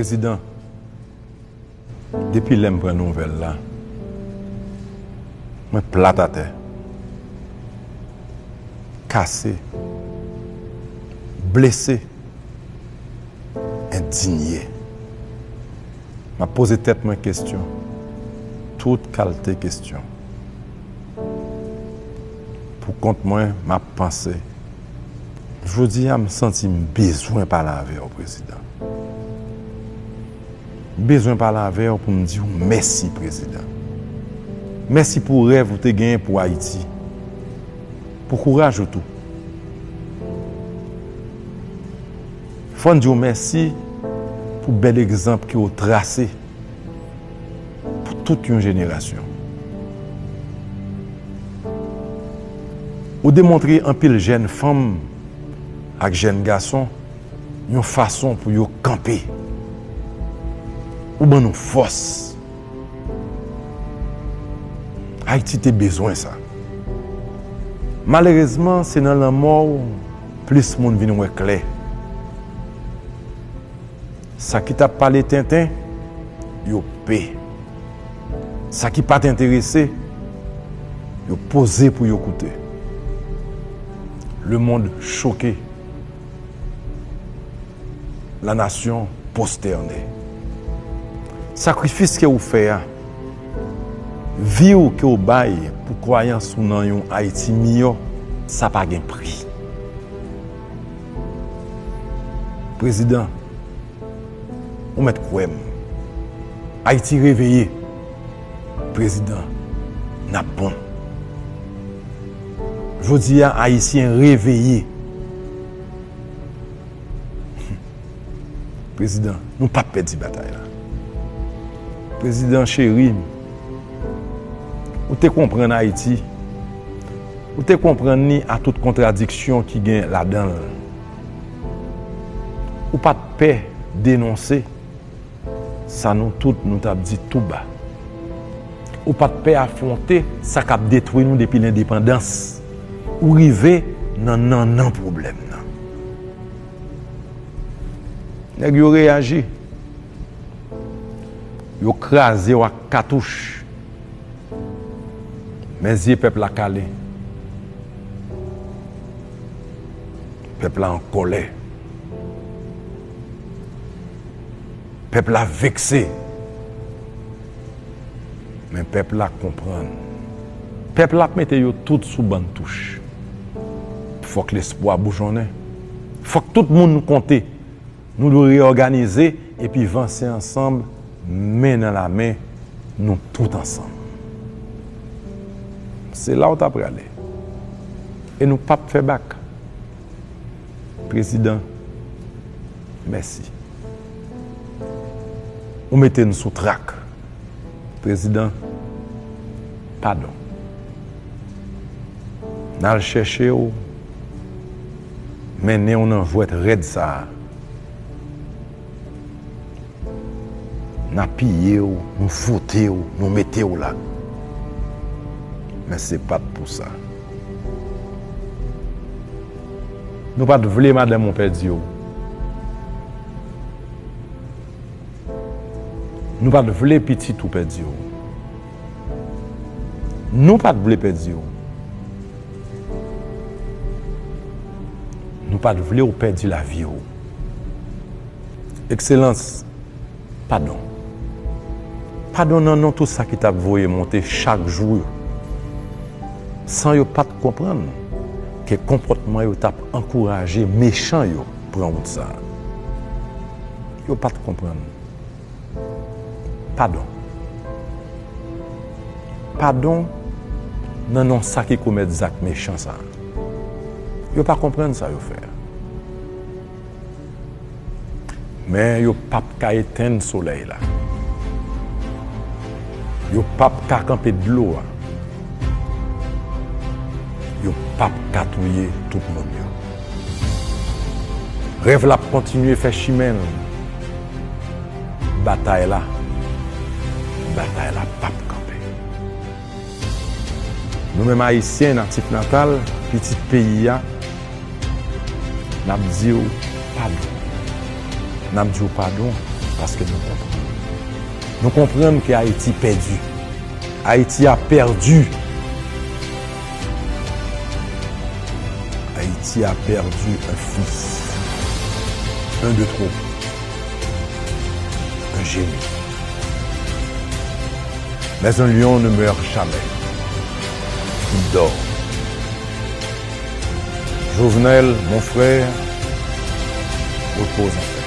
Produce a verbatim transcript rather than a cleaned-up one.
Prezidan, depi lè m pran nouvèl la, mwen plat atè, kase, blese, endinye. M ap poze tèt mwen kesyon, tout kalte kesyon. Pou kont mwen, m ap panse. Jodi a, m santi m bezwen pale avè w, Prezidan. M bezwen pale avè w pou m di w mèsi, Prezidan. Mèsi pou rèv ou te genyen pou Ayiti, pou kouraj ou tou. Fò n di w mèsi pou bèl egzanp ke w trase pou tout yon jenerasyon. Ou demontre anpil jèn fanm ak jèn gason yon fason pou yo kanpe. Ou ban nou fòs. Ayiti te bezwen sa. Malerezman, se nan lanmò w plis moun vin wè klè. Sa ki t ap pale tenten, yo pe. Sa ki pa t enterese, yo poze pou yo koute. Le monde choqué. La nation prosternée. Sakrifis ke ou fè a, vi w ke w bay pou kwayans ou nan yon Ayiti miyò, sa pa gen pri. Prezidan, ou mèt kwè m. Ayiti reveye. Prezidan, n ap bon. Jodi a, Ayisyen reveye. Prezidan, nou p ap pèdi batay la. Prezidan cheri m, ou te konprann Ayiti. Ou te konprann ni a tout kontradiksyon ki gen ladan l. Ou pa t pè denonse sa nou tout nou t ap di tou ba. Ou pa t pè afwonte sa k ap detwi nou depi lendepandans. Ou rive nan nannan pwoblèm nan. Nèg yo reyaji. Yo kraze w ak katouch. Men zye pèp la kale. Pèp la an kòlè. Pèp la vekse. Men pèp la konprann. Pèp la ap mete yo tout sou bann touch. Fòk lespwa boujonnen. Fòk tout moun konte. Nou dwe reyòganize epi vanse ansanm, men nan lamen, nou tout ansanm. Se la w ta prale. E nou p ap fè bak. Prezidan, mèsi. Ou mete n sou trak. Prezidan, padon. N al chèche w, mennen w nan jwèt rèd sa a. N apiye w, nou vote w, nou mete w la. Men se pa t pou sa. Nou pa t vle madanm ou pèdi w. Nou pa t vle pitit ou pèdi w. Nou pa t vle pèdi w. Nou pa t vle w pèdi lavi w. Ekselans, padon. Padon nan non tout sa ki t ap voye monte chak jou yo. San yo pa t konprann ke konpòtman yo t ap ankouraje mechan yo pran wout sa a. Yo pa t konprann. Padon. Padon nan non sa ki komèt zak mechan sa a. Yo pa konprann sa yo fè a. Men yo p ap ka etenn solèy la. Yo p ap ka kanpe dlo a. Yo p ap ka touye tout moun yo. Rèv la ap kontinye fè chimen l. Batay la, batay la p ap kanpe. Nou menm Ayisyen natif natal, pitit peyi a, n ap di w padon. N ap di w padon. Paske nou konprann. Nou konprann ke Ayiti pèdi. Ayiti a pèdi. Ayiti a pèdi un fils. Un de trop. Un génie. Mais un lion ne meurt jamais. Il dort. Jovenel, mon frère, repose en paix.